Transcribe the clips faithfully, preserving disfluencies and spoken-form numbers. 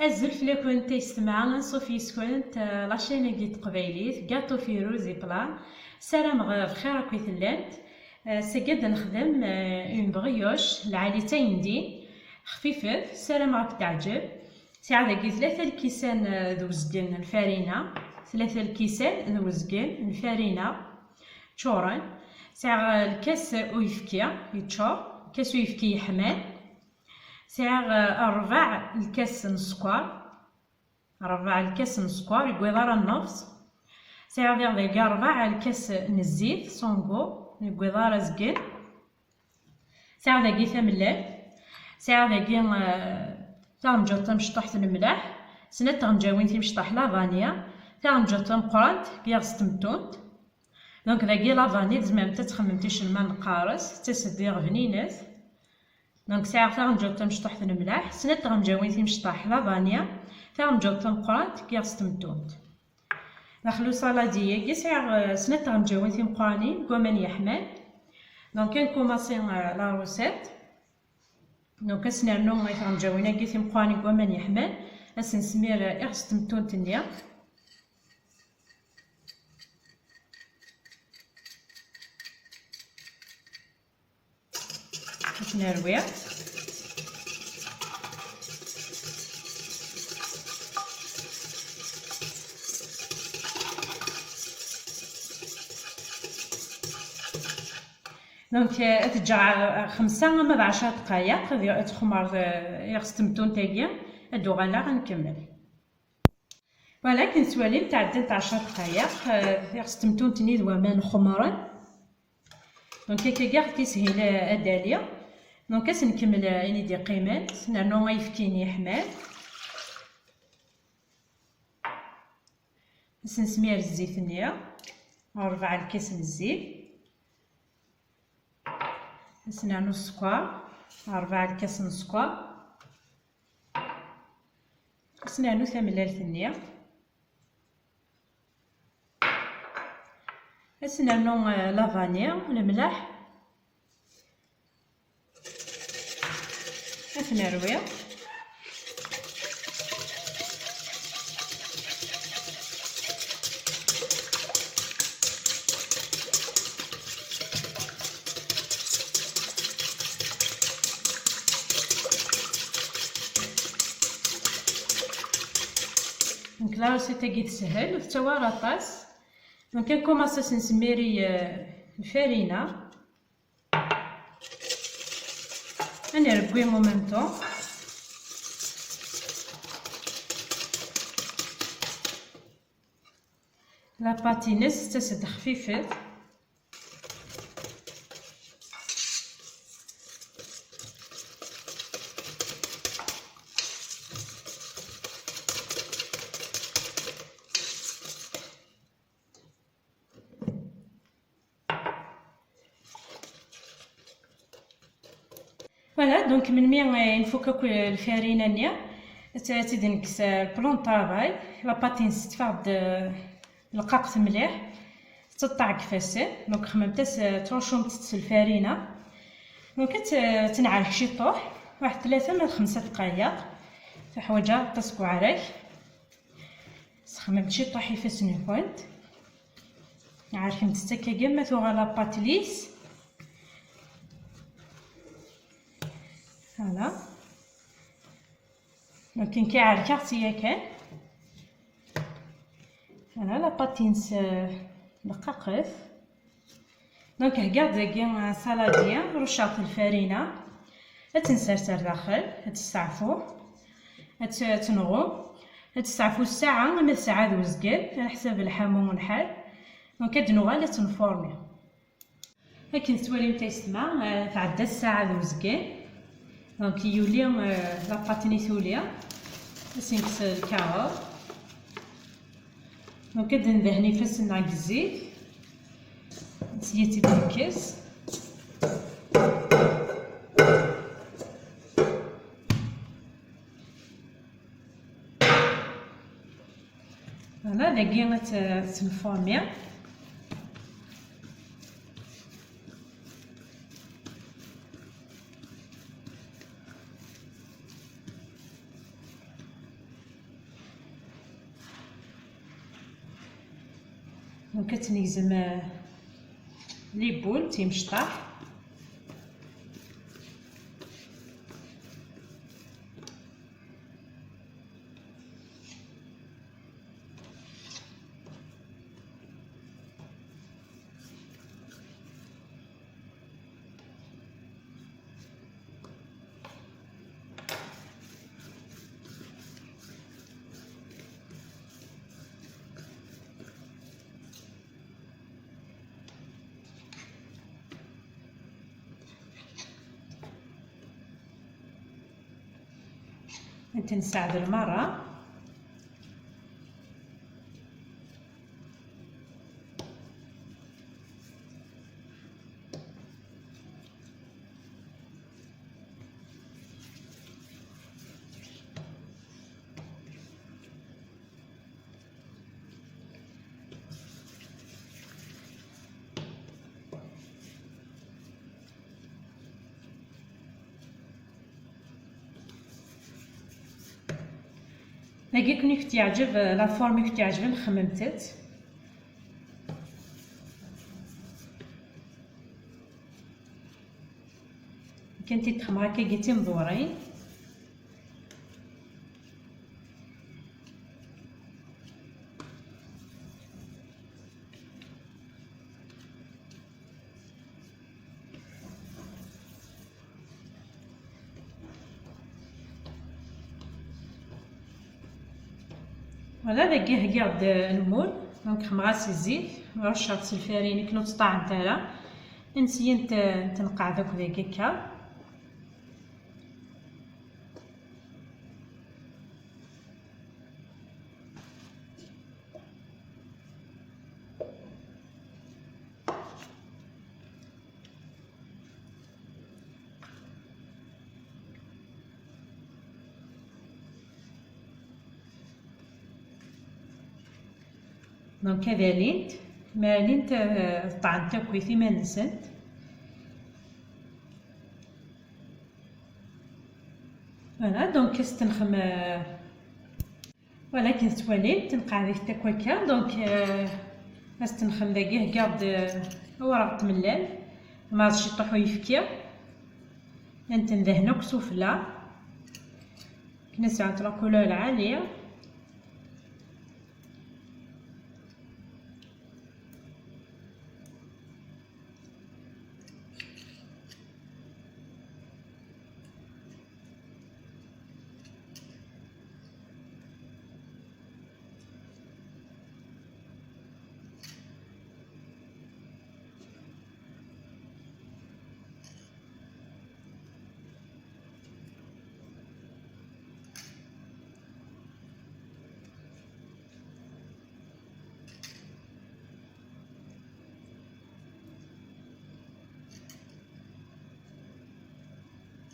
Azul fell-akent ay s-temɛa, anṣuf yis-kent, eh, la chaîne-agi n teqbaylit, Gâteau Firouz et Plat. Ssarameɣ, eh, bxir akk i tellant. Eh, ass-agi ad nexdem, eh, une brioche, lɛali d tayendin, xfifet, ssarameɣ ad k-teɛǧeb. Sɛiɣ dagi tlata lkisan, eh, d uzgen n lfarina, tlata lkisan d uzgen n lfarina ččuren. Sɛiɣ, eh, lkas uyefki yeččur, lkas uyefki yeḥman. Sɛiɣ, eh, ṛebɛa lkas n sskeṛ, ṛebɛa lkas n sskeṛ, ur yewwiḍ ara nnefṣ. Sɛiɣ diɣ dagi ṛebɛa lkas n zzit, sans goût, ur yewwiḍ ara azgen. Sɛiɣ dagi tamellalt, sɛiɣ dagi, eh, taɣenǧawt tamecṭuḥt n lemleḥ, snat tɣenǧawin timecṭaḥ la vanille, taɣenǧawt tameqqrant n yiɣes temtunt. Donc dagi la vanille tzemremt ad txemmemt icelman n qqares, tettas-d diɣ bninet. Donc sɛiɣ taɣenǧawt tamecṭuḥt n lemleḥ, snat tɣenǧawin timecṭaḥ la vanille, taɣenǧawt tameqqrant n yiɣes temtunt. Daxel usaladi-agi sɛiɣ, eh, snat tɣenǧawin timeqqranin n waman yeḥman. Donc ad nkumaṣi, eh, la recette. Donc ad s-nernu i tɣenǧawin-agi timeqqranin n waman yeḥman, ad s-nesmir, eh, iɣes temtunt-nni. Ad t-nerwi. Donc, eh, ad t-ǧǧeɣ, eh, xemsa ama d ɛecra dqayeq, ad, ad txemmeṛ, eh, iɣes temtunt-agi, ad d-uɣaleɣ ad nkemmel. Voilà, akken tettwalim, tɛeddant ɛecra dqayeq, eh, iɣes temtunt-nni d waman xemmren. Donc, akka-agi ad t-ishil, eh, ad d-ali. Donc, ad s-nkemmel, eh, ayen i d-iqqimen, s-nernu ayefki-nni yeḥman. Ad s-nesmir zzit-nni, ṛebɛa lkas n zzit. Ad s-nernu sskeṛ, ṛebɛa lkas n sskeṛ. Ad s-nernu tamellalt-nni. Ad s-nernu, eh, la vanille, lemleḥ. Ad t-nerwi. Donc la recette-agi teshel, ur tettawi ara aṭas. Donc ad nkumaṣ ad s-nesmiri, eh, lfarina. Ad nrewwi en même temps. La pâte-ines tettas-d xfifet. Voilà, donc melmi, eh, nfuk akk lfarina-nni, ad tt-, ad tt-id-nekkes, eh, le plan de travail. La pâte-ines tetteffeɣ-d, eh, rqaqet mliḥ, tettaṭṭaɛ deg ifassen. Donc xemmemt-as, eh, tṛucumt-tt s lfarina. Donc ad tt-, ad tt-nɛerk ciṭuḥ, waḥed tlata ma d xemsa dqayeq. Teḥwaǧ aṭas n uɛrak. Sxemmemt ciṭuḥ ifassen-nkent. Ɛerkemt-tt akkagi ma tuɣal la pâte lisse. Voilà. Donc nekki ɛerkeɣ-tt yakan. Voilà, la pâte-ines, euh, dqaqet. Donc heggaɣ-d dagi, euh, saladiya, rucceɣ-t lfarina. Ad tt-nsers ar daxel, ad testeɛfu, ad tt-, ad tenɣu, ad testeɛfu ssaɛa ama d ssaɛa d uzgen, ɛla ḥsab lḥamu n lḥal. Donc ad d-nuɣal ad tt-nfurmi. Akken tettwalimt a yessetma, euh, tɛedda ssaɛa d uzgen. Donc yuli, euh, la pâte-nni tuli. Ad s-nekkes lkaɣeḍ. Donc ad ndehn ifassen-nneɣ deg zzit. Sya ad tt-id-nekkes. Voilà, dagi ad tt-, ad tt-nfurmi. Donc ad tnegzem, euh, les boules timecṭaḥ. Ad ten-nesseɛdel merra. Dagi, ken i kent-yeɛǧeb, la forme i kent-yeɛǧben, xemmemt-tt. Kan ti txemmer akka gi timḍurin. Voilà, dagi heggiɣ-d lmul, donc xemmeɣ-as zzit, rucceɣ-t s lfarin akken ur ttṭaɛent ara. Nsiyent, eh, tenqeɛd akk dagi akka. Donc ad alint, ma alint, eh, ṭṭɛent akk i timan-nsent. Voilà, donc ad s-tenxem, eh, Voilà, akken tettwalim, tenqeɛdit akk akka. Donc, euh, ad s-tenxem dagi, heggaɣ-d, euh, awraɣ n tmellalt, mɛad ciṭuḥ uyefki. Ad ten-ndehn akk sufella. Akken ad sɛunt la couleur lɛali.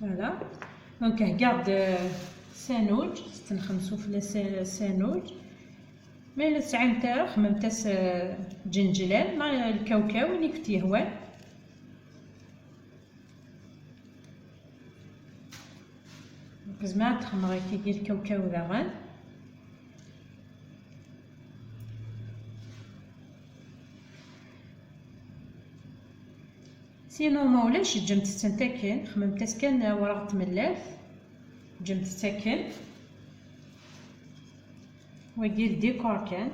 Voilà. Donc, heggaɣ-d, euh, sanuǧ, s-tenxem sufella sa-, sanuǧ. Ma ur tesɛimt ara, xemmemt-as, euh, ǧenǧlan, neɣ lkawkaw, ayen i kent-yehwan. Donc, zemreɣ ad xemmeɣ akkagi lkawkaw daɣen. Sinon, ma ulac, ǧǧemt-tent akken, xemmemt-as kan awraɣ n tmellalt, ǧǧemt-tt akken. Wagi d décor kan.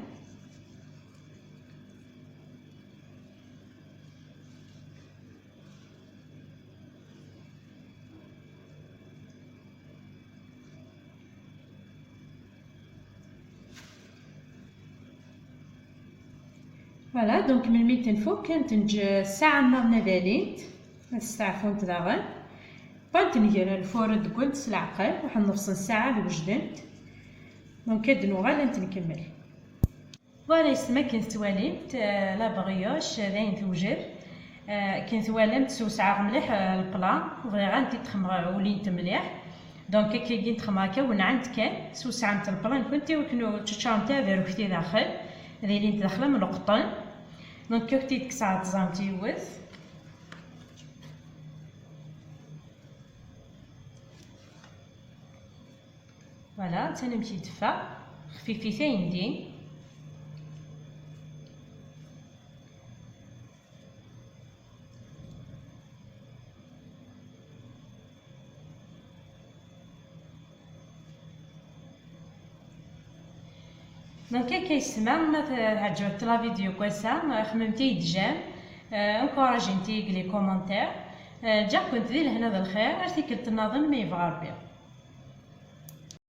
Voilà, donc melmi tenfuk, kan tenǧ ssaɛa nniḍen ad alint, ad steɛfunt daɣen. Wwant nger lfur ad ggent s leɛqel, ruḥen ḍefsen ssaɛa ad wejdent. Donc ad nuɣal ad tent-nkemmel. Voilà, yesma akken tettwalimt, euh, la brioche, euh, d ayen tewjed. Euh, akken twalamt, swesɛeɣ mliḥ, euh, le plat, bɣiɣ ad tent-id-xemmeɣ ulint mliḥ. Donc, akkagi n-, txemmeɣ akka, wenɛent kan, swesɛemt le plat-nkent i wakken ur teččaremt ara berrukti daxel, ad ilint daxel am leqṭen. Donc, ad tent-id-kkseɣ ad teẓremt yiwet. Voilà, atan amek i d-teffeɣ, xfifit ayendin. Donc, akka yesma, ma teɛǧbent la vidéo n wass-a, xemmemt-iyi-d j'aime, euh, encouragez-iyi deg les commentaires. Euh, ǧǧiɣ-kent di lehna d lxir, ar tikkelt nniḍen ma yebɣa Rebbi.